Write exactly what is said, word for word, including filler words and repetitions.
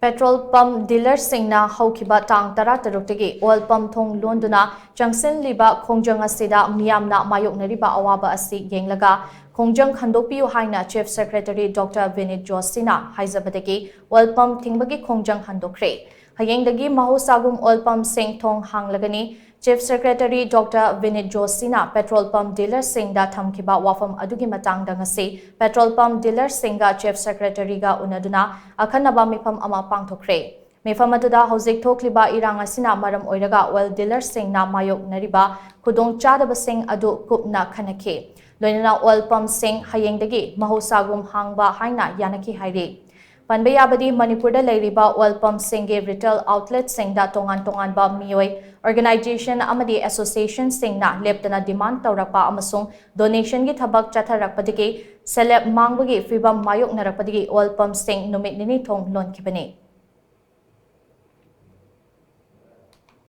Petrol pump ꯗꯤꯂꯔꯁꯤꯡꯅ ꯍꯧꯈꯤꯕ ꯇꯥꯡ ꯇꯔꯥꯇꯔꯨꯛꯇꯒꯤ oil pump ꯊꯣꯡ ꯂꯣꯟꯗꯨꯅ ꯆꯪꯁꯤꯜꯂꯤꯕ ꯈꯣꯡꯖꯪ ꯑꯁꯤꯗ ꯃꯤꯌꯥꯝꯅ ꯃꯥꯌꯣꯛꯅꯔꯤꯕ ꯑꯋꯥꯕ ꯑꯁꯤ ꯌꯦꯡꯂꯒ, ꯈꯣꯡꯖꯪ ꯍꯟꯗꯣꯛꯄꯤꯌꯨ ꯍꯥꯏꯅ Chief Secretary Doctor ꯕꯤꯅꯤꯠ ꯖꯣꯁꯤꯅ ꯍꯥꯏꯖꯕꯗꯒꯤ ꯑꯣꯏꯜ ꯄꯝꯞ ꯊꯤꯡꯕꯒꯤ ꯈꯣꯡꯖꯪ ꯍꯟꯗꯣꯛꯈ꯭ꯔꯦ꯫ ꯍꯌꯦꯡꯗꯒꯤ ꯃꯍꯧꯁꯥꯒꯨꯝ ꯑꯣꯏꯜ ꯄꯝꯞꯁꯤꯡ ꯊꯣꯡ ꯍꯥꯡꯂꯒꯅꯤ꯫ Chief Secretary Doctor ꯕꯤꯅꯤꯠ ꯖꯣꯁꯤꯅ ꯄꯦꯇ꯭ꯔꯣꯜ ꯄꯝꯞ ꯗꯤꯂꯔꯁꯤꯡꯗ ꯊꯝꯈꯤꯕ ꯋꯥꯐꯝ ꯑꯗꯨꯒꯤ ꯃꯇꯥꯡꯗ ꯉꯁꯤ ꯄꯦꯇ꯭ꯔꯣꯜ ꯄꯝꯞ ꯗꯤꯂꯔꯁꯤꯡꯒ Chief Secretaryꯒ ꯎꯅꯗꯨꯅ ꯑꯈꯟꯅꯕ ꯃꯤꯐꯝ ꯑꯃ ꯄꯥꯡꯊꯣꯛꯈ꯭ꯔꯦ꯫ ꯃꯤꯐꯝ ꯑꯗꯨꯗ ꯍꯧꯖꯤꯛ ꯊꯣꯛꯂꯤꯕ ꯏꯔꯥꯡ ꯑꯁꯤꯅ ꯃꯔꯝ ꯑꯣꯏꯔꯒ ꯑꯣꯏꯜ ꯗꯤꯂꯔꯁꯤꯡꯅ ꯃꯥꯌꯣꯛꯅꯔꯤꯕ ꯈꯨꯗꯣꯡꯆꯥꯗꯕꯁꯤꯡ ꯑꯗꯨ ꯀꯨꯞꯅ ꯈꯟꯅꯈꯤ꯫ ꯂꯣꯏꯅꯅ ꯑꯣꯏꯜ ꯄꯝꯞꯁꯤꯡ ꯍꯌꯦꯡꯗꯒꯤ ꯃꯍꯧꯁꯥꯒꯨꯝ ꯍꯥꯡꯕ ꯍꯥꯏꯅ ꯌꯥꯅꯈꯤ ꯍꯥꯏꯔꯤ꯫ ꯄꯟꯕ ꯌꯥꯕꯗꯤ, ꯃꯅꯤꯄꯨꯔꯗ ꯂꯩꯔꯤꯕ ꯑꯣꯏꯜ ꯄꯝꯞꯁꯤꯡꯒꯤ ꯔꯤꯇꯦꯜ ꯑꯥꯎꯠꯂꯦꯠꯁꯤꯡꯗ ꯇꯣꯉꯥꯟ ꯇꯣꯉꯥꯟꯕ ꯃꯤꯑꯣꯏ, ꯑꯣꯔꯒꯅꯥꯏꯖꯦꯁꯟ ꯑꯃꯗꯤ ꯑꯦꯁꯣꯁꯤꯌꯦꯁꯟꯁꯤꯡꯅ ꯂꯦꯞꯇꯅ ꯗꯤꯃꯥꯟ ꯇꯧꯔꯛꯄ ꯑꯃꯁꯨꯡ ꯗꯣꯅꯦꯁꯟꯒꯤ ꯊꯕꯛ ꯆꯠꯊꯔꯛꯄꯗꯒꯤ ꯁꯦꯜꯂꯦꯞ ꯃꯥꯡꯕꯒꯤ ꯐꯤꯚꯝ ꯃꯥꯌꯣꯛꯅꯔꯛꯄꯗꯒꯤ ꯑꯣꯏꯜ ꯄꯝꯞꯁꯤꯡ ꯅꯨꯃꯤꯠ ꯅꯤꯅꯤ ꯊꯣꯡ ꯂꯣꯟꯈꯤꯕꯅꯤ꯫